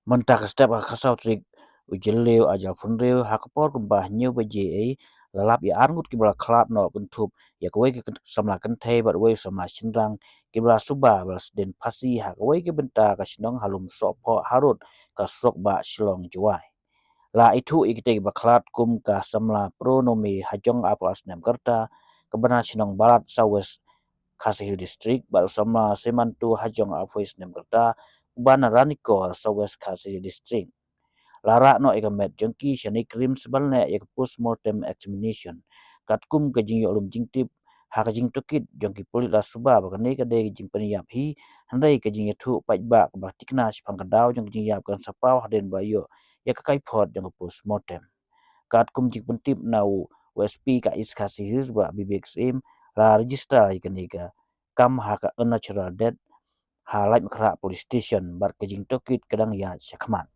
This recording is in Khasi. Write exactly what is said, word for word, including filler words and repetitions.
Mynta ka step ha ka saw tarik u Jylliew ar hajar arphew hynriew ha ka por kumba hynñiew baje, la lap ïa arngut kiba la khlad noh kynthup ïa kawei ka samla kynthei bad uwei u samla shynrang kiba la suba ba la sdien phasi ha kawei ka bynta ka shnong ha Lum Sohphoh harud ka surok bah Shillong Jowai. La ithuh ïa kitei kiba khlad kum ka samla Pronomi Hajong arphew ar snem ka rta, kaba na shnong Balat South West Khasi Hills District bad u samla Semantu Hajong arphew snem ka rta, uba na Ranikor South West Khasi Hills District. La rah noh ïa ka met jong ki sha NEIGRIHMS ban leh ïa ka postmortem examination. Katkum ka jingïoh lum jingtip ha ka jingtohkit jong ki pulit la suba ba kane ka dei ka jingpynïap hi, hynrei ka jingïathuh paidbah kaba thikna shaphang ka daw jong ka jingïap kan sa paw hadien ba la ïoh ïa ka kaiphod jong ka postmortem. Katkum jingpyntip na u S P ka East Khasi Hills Bah Bibek Syiem, la register ïa kane ka kam ha ka unnatural death ha Laitumkhrah Police Station bad ka jingtohkit ka dang ïaid shakhmat.